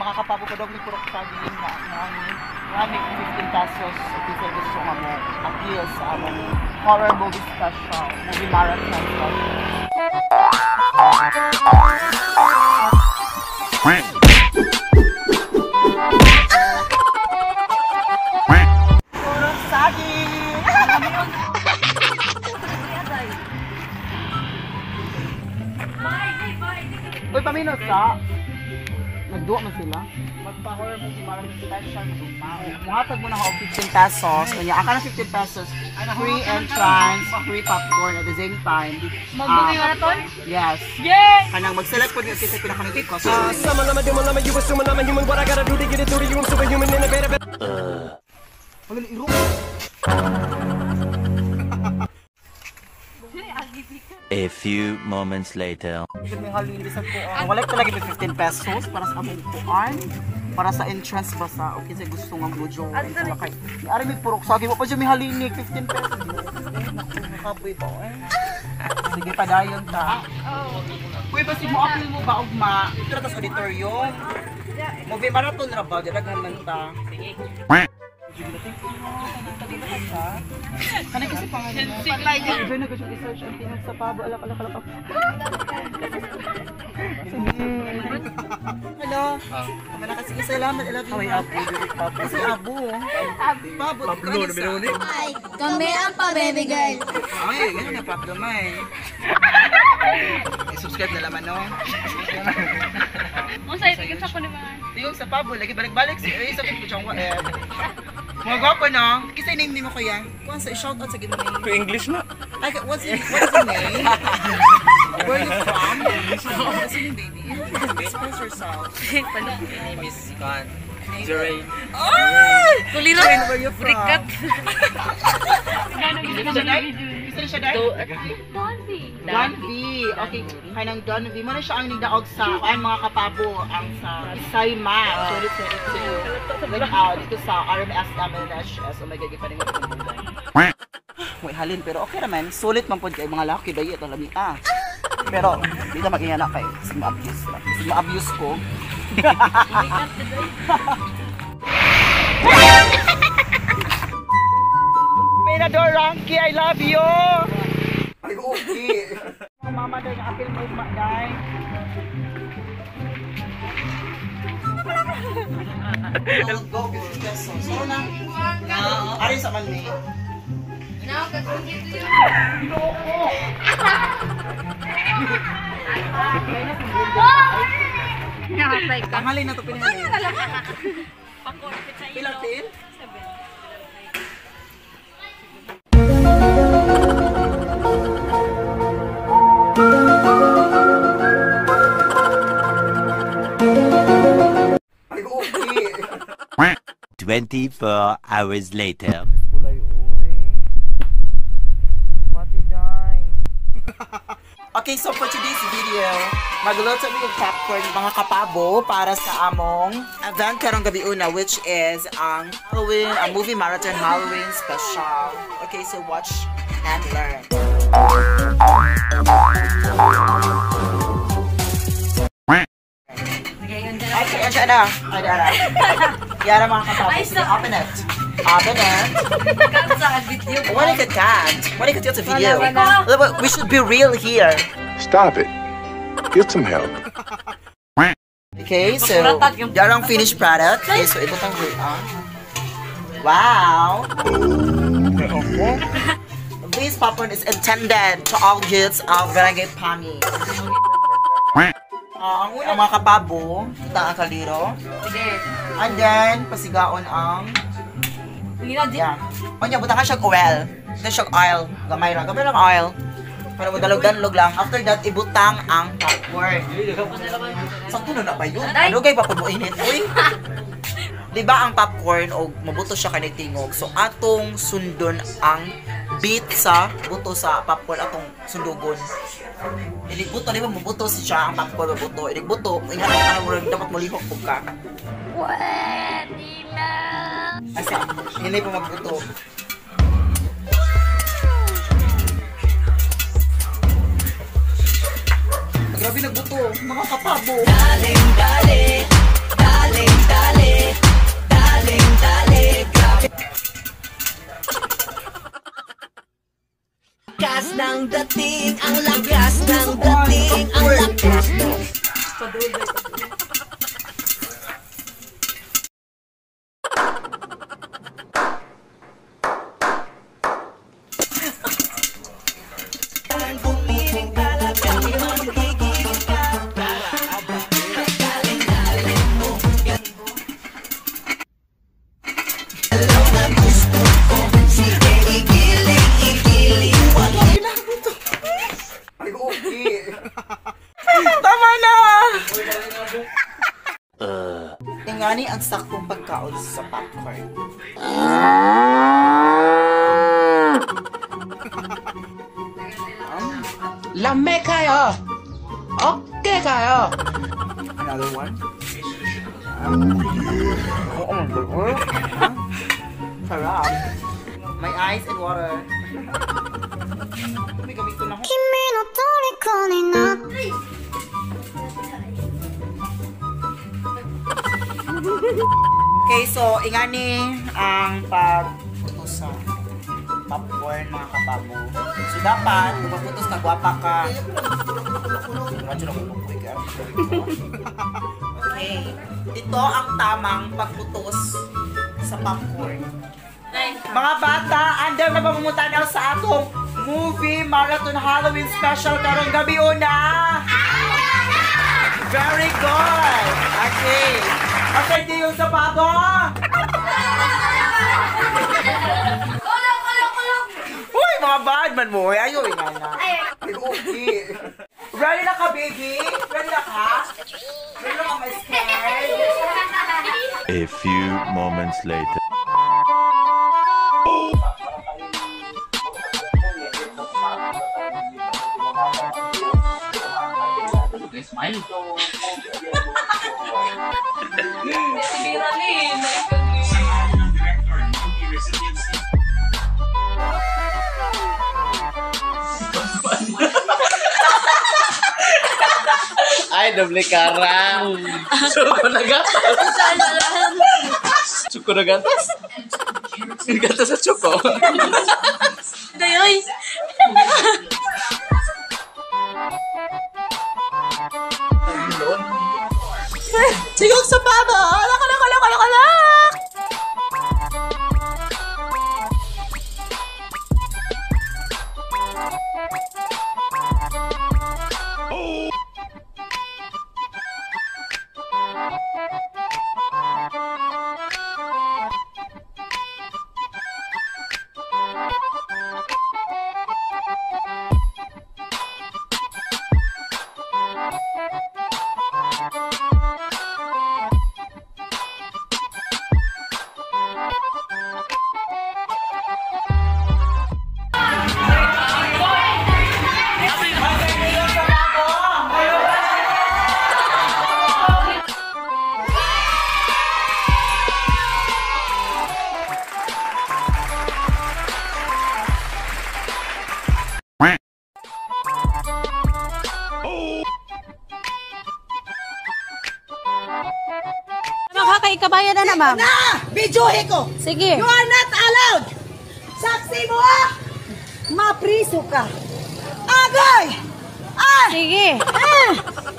Mga kapabo ko dog may purok saging na ni 15 pesos sa gusto nga mo appeal sa among horror movie special, movie marathon special. Purok saging! Uy, paminot sa nagduwa man sila. Magpa-horror movie marathon special muhatag mo na ako 15 pesos. Kanya, aka na 15 pesos. Free entrance, free popcorn at the same time. Mag-movie marathon? Yes. Yes! Kanang mag-select po niyo kasi pinaka-native ko. A few moments later. Wala talaga may 15 pesos para sa among kuan. Para sa entrance ba sa okay sa gusto nga mo join. Ari may purok sa akin pa siya may halinig 15 pesos. Nakapoy pa eh. Sige padayon ta. Uy, basi mo apil mo ba ugma? Dito ra ta sa auditorium. Movie marathon ra ba? Daghan man ta. Sige. Kanay kasi pangalan mo. Join na ko siya i-search ang tingog sa pabo. Alak, alak, alak. Sige. Hello. Kami na kasi salamat. I love you. Ay, Abu. Kasi Abu. Pabo. Pablo, Ay, kami ang pa-baby girl. Ay, ganyan na Pablo, may. I-subscribe na laman, no? Unsay tingin sa ko ni mga. Tingog sa pabo. Lagi balik-balik. Ay, sakit ko siyang eh. Mga gwapo, no? Kasi name ni mo kuya. Kuan sa shout out sa ginoo. To English na. Ay, what's your name? Where are you from? What's your name, baby? Express yourself. My name is Kan. Jerain. Ay! Kuliro. Jerain, where you from? Brikat. Isa siya dai? Don V. Okay, kanang Don V. Muna siya ang nigdaog sa ay mga kapabo ang sa Saima 2022. Nag-out dito sa RMS MNHS. Oh my God, gipaningot ko ng bulan. May halin pero okay naman. Sulit man pod kay mga laki dayi ito lami ah. Pero di na mag-ingana kay sig ma-abuse lang. Sig ma-abuse ko. Menador Ranky, I love you. Ay, okay. Mama day nga apil mo ugma day. Go 50 pesos. So na. Ari sa man ni. Now, kag-complete yun. Nakatay ka. Ang halin na to pinahali. Pilang pil? 7. Ay, okay. 24 hours later. Kulay, oy. Okay, so for today's video, magluto mi og popcorn mga kapabo para sa among event karong gabi una, which is ang Halloween, ang movie marathon Halloween special. Okay, so watch and learn. Okay, ayan na. Ay, ara. Yara mga kapabo. Sige, open it. Open it. What if it can't? What if it's a video? We should be real here. Stop it. Get some help. Okay, so yarang finished product. Okay, so ibutang ko ah. Wow. This popcorn is intended to all youths of Barangay Pami. Ang una mga kapabo, kita ang kaliro. Sige. And then pasigaon ang yeah. Onya butang ka siyang oil. Butang siyang oil. Gamay ra, gamay lang oil. Para mo dalog-dalog lang. After that, ibutang ang popcorn. Sakto na na ba yun? Ano gay pa po init? Uy. Di ba ang popcorn og mabuto siya kanay tingog. So atong sundon ang beat sa buto sa popcorn atong sundugon. Inig buto, di ba mabuto siya ang popcorn mabuto. Inig buto, ingat ka na dapat molihok pug ka. Pwede na. Asa, hinay pa magbuto. Grabe nagbuto, mga kapabo. Dale, dale, dale. ng dating, ang lakas ng dating, ang lakas. Tama na! Tingani ang saktong pagkaon sa popcorn. Lame kayo! Okay kayo! Another one? Oh, oh my God. Sarap. My eyes and water. May gamitin ako. 君の虜になって Okay, so ingani ang pagputos sa popcorn, mga kababo. So dapat kung magputos ka, gwapa ka. Okay. Ito ang tamang pagputos sa popcorn. Mga bata, andam na pamumutanaw sa atong movie marathon Halloween special karong gabi una. Very good. Okay. Okay, di yung sa babo. Uy, mga bad man mo. Ayo, ina na. Okay. Ready na ka, baby? Ready na ka? Ready na ka, my scared? A few moments later. Smile. Ay, doble cara. Suko na gatas. Suko na gatas. Gatas sa choco. Dayoy! Sigog sa baba! Alak, alak, alak, alak, alak! Makakaikabayan na na, ma'am. Na! Videohe ko! Sige. You are not allowed! Saksi mo ah! Mapriso ka! Agay! Ay! Sige. Ah!